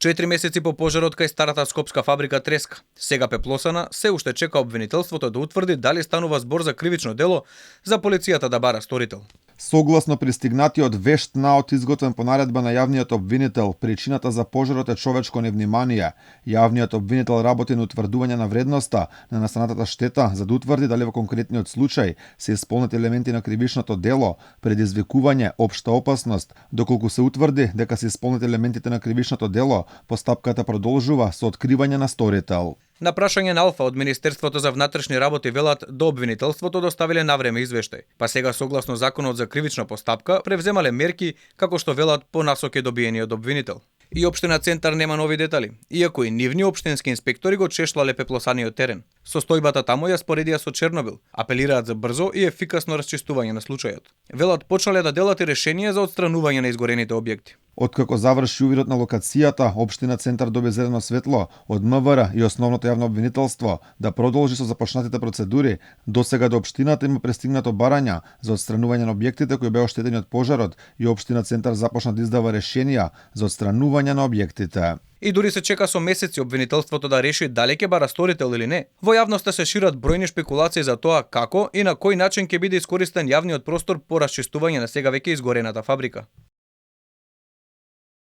4 месеци по пожарот кај старата скопска фабрика Треска, сега пеплосана, се уште чека обвинителството да утврди дали станува збор за кривично дело за полицијата да бара сторител. Согласно пристигнатиот вешт наод изготвен по наредба на јавниот обвинител, причината за пожарот е човечко невнимание. Јавниот обвинител работи на утврдување на вредноста на настанатата штета за да утврди дали во конкретниот случај се исполнети елементи на кривичното дело, предизвикување, општа опасност. Доколку се утврди дека се исполнети елементите на кривичното дело, постапката продолжува со откривање на сторител. На прашање на Алфа од Министерството за внатрешни работи велат до обвинителството доставиле навреме извештај, па сега согласно законот за кривична постапка превземале мерки како што велат по насоки добиени од обвинител. И општина Центар нема нови детали, иако и нивни општински инспектори го чешлале пеплосаниот терен. Состојбата таму ја споредија со Чернобил, апелираат за брзо и ефикасно расчистување на случајот. Велат почнале да делат и решенија за отстранување на изгорените објекти. Откако заврши увидот на локацијата, општина Центар доби зелено светло од МВР и основното јавно обвинителство да продолжи со започнатите процедури. Досега до општината има пристигнато барања за отстранување на објектите кои беа оштетени од пожарот и општина Центар започна да издава решенија за отстранување на објектите. И дури се чека со месеци обвинителството да реши дали ќе бара сторител или не. Во јавноста се шират бројни шпекулации за тоа како и на кој начин ќе биде искористен јавниот простор по расчистување на сега веќе изгорената фабрика.